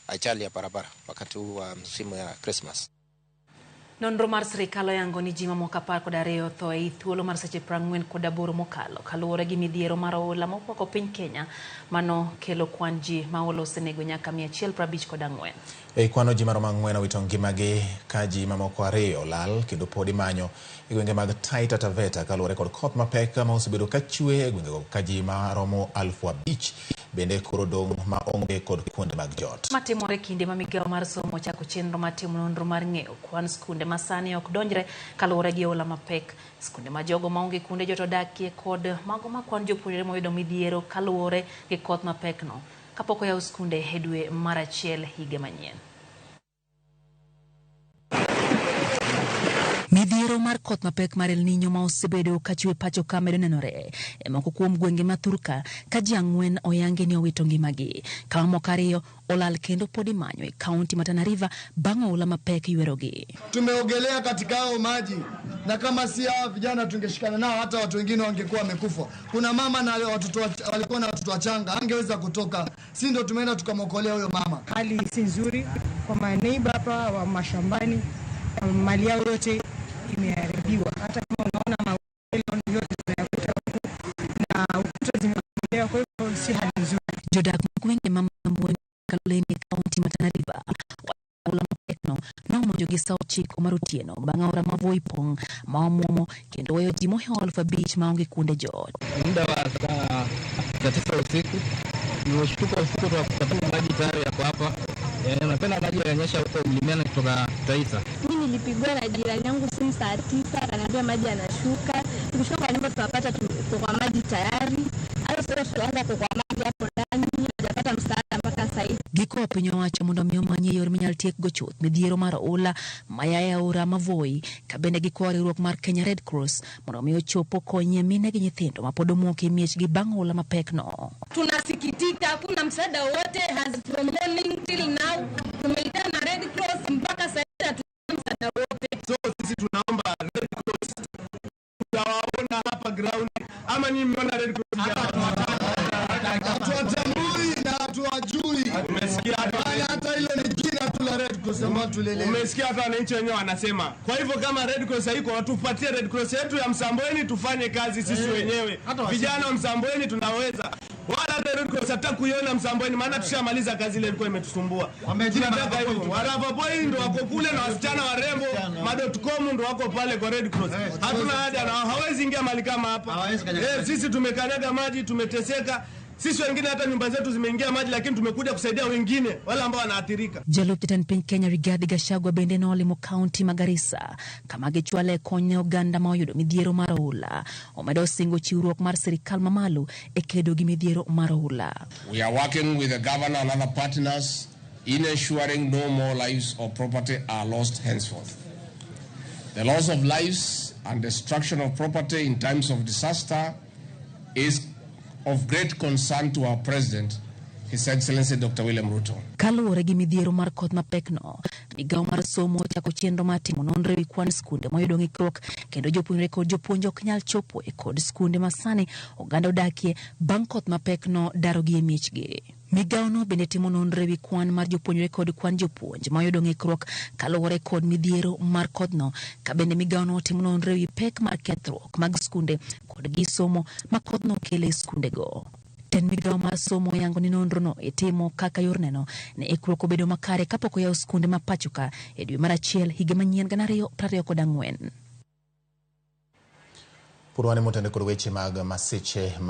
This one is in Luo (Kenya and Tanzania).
Ajali ya barabara wakati huu wa msimu ya Christmas. Nonro mar sirikal oyango ni ji mamoko 12 otho ei thuolo mar seche 48 mokalo kaluwore gi midhiero mar oula mokwako piny Kenya. Mano kelo kwan ji ma oula osenego nyaka 154. Ei kwano ji maromo 4 owito ngimagi ka ji mamoko 2 olal kendo pod imanyo e gwenge mag Taita Taveta kaluwore kod koth mapek ma osebedo ka chwe e gwengego ka ji maromo 5,000 bende koro dong' ma onge kod kuonde mag jot. Matimore kinde ma migawo mar somo ochako chenro mar timo nonro mar ng'eyo kwan skunde ma sani ok donjre kaluwore gi oula mapek. Skunde ma jogo maonge kuonde jot odakie kod mago ma kwan jopuonjre moyudo midhiero kaluwore gi koth mapekno kapok oyaw skunde e dwe mar 1 higa manyien. Midhiero mar koth mapek mar El Nino ma osebedo ka chwe pacho ka medo nenore e moko kuom gwenge ma thurka ka ji 4 oyangi ni owito ngimagi, ka mamoko 2 olal kendo pod imanyo e kaunti ma Tana River bang' oula mapek ywerogi. Tumeogelea katika hao maji na kama si hawa vijana tungeshikana nao hata watu wengine wangekuwa wamekufa. Kuna mama na watoto walikuwa na watoto wachanga, angeweza kutoka, si ndo tumeenda tukamwokolea huyo mama. Hali si nzuri kwa maneiba hapa wa mashambani, mali yao yote imeharibiwa. Hata kama unaona mawele yote tunayakuta huku na ukuta zimebomolewa, kwa hivyo si hali nzuri. Jodak gwenge ma Mambweni Kaloleni kaunti ma Tana River oula mapekno nomonjo gi saa 9 mar otieno bang' aora ma Voi pong' ma omuomo kendo weyo ji mohewo 5,000 maonge kuonde jot. Muda wa saa 9 usiku nimeshtuka usiku kwa maji tayari yako hapa. Napenda maji yananyesha huko mlimani kutoka Taita. Mimi nilipigwa na jirani yangu simu saa 9 akaniambia maji yanashuka. Tukishuka kwa nyumba tukapata tuko kwa maji tayari. Hata sasa tunaanza kwa maji hapo ndani, hajapata msaada mpaka sasa hivi. Giko piny owacho mondo mi omany yor minyal tiekgo chuth midhiero mar oula maya e aora ma Voi, ka bende gikwayo riwruok mar Kenya Red Cross mondo mi ochop okonyie mine gi nyithindo ma pod omoki e miechgi bang' oula mapekno. Tunasikitika, hakuna msaada wowote has from morning till now. Tumeitana na Red Cross mpaka sasa hatuna msaada wowote. So sisi tunaomba Red Cross, tunawaona hapa ground ama nyinyi mmeona Red Cross? Hatuwatambui na hatuwajui. Umesikia hata Hata ile ni jina tu la Red Cross ambalo tulielewa. Umesikia hata wananchi wenyewe wanasema. Kwa hivyo kama Red Cross haiko, watupatie Red Cross yetu ya Msambweni tufanye kazi sisi wenyewe. Vijana wa Msambweni tunaweza. Wala hata Red Cross hataki kuiona Msambweni maana tushamaliza kazi ile ilikuwa imetusumbua. Tunataka hivyo. Warava boy ndo wako kule na wasichana warembo, ma.com ndo wako pale kwa Red Cross. Hatuna haja na hawezi ingia mahali kama hapa. Sisi tumekanyaga maji, tumeteseka. Sisi wengine hata nyumba zetu zimeingia maji, lakini tumekuja kusaidia wengine wale ambao wanaathirika. Jalup jatend piny Kenya Rigathi Gachagua bende nolimo kaunti ma Garissa kama gichwale kony ne oganda ma oyudo midhiero mar oula. Omedo singo chiwruok mar sirikal mamalo e kedo gi midhiero mar oula. We are working with the governor and other partners in ensuring no more lives or property are lost henceforth. The loss of lives and destruction of property in times of disaster is of great concern to our president, His Excellency Dr. William Ruto. Kaluwore gi midhiero mar koth mapekno, migawo mar somo ochako chenro mar timo nonro ewi kwan skunde moyudo ng'ikruok kendo jopuonjre kod jopuonj ok nyal chopo e kod skunde ma sani oganda odakie bang' koth mapekno darogi e miechgi. Migawono bende timo nonro ewi kwan mar jopuonjre kod kwan jopuonj moyudo ng'ikruok kaluwore kod midhiero mar kodhno, ka bende migawono timo nonro ewi pek mar kethruok mag skunde kod gi somo ma kodhno kelo e skundego. Tend migawo mar somo oyango ni nonrono itimo kaka yor neno ni ikruok obedo makare kapok oyaw skunde ma pacho ka e dwe mar 1 higa manyien 2024. Purwane motende kod weche mag masiche ma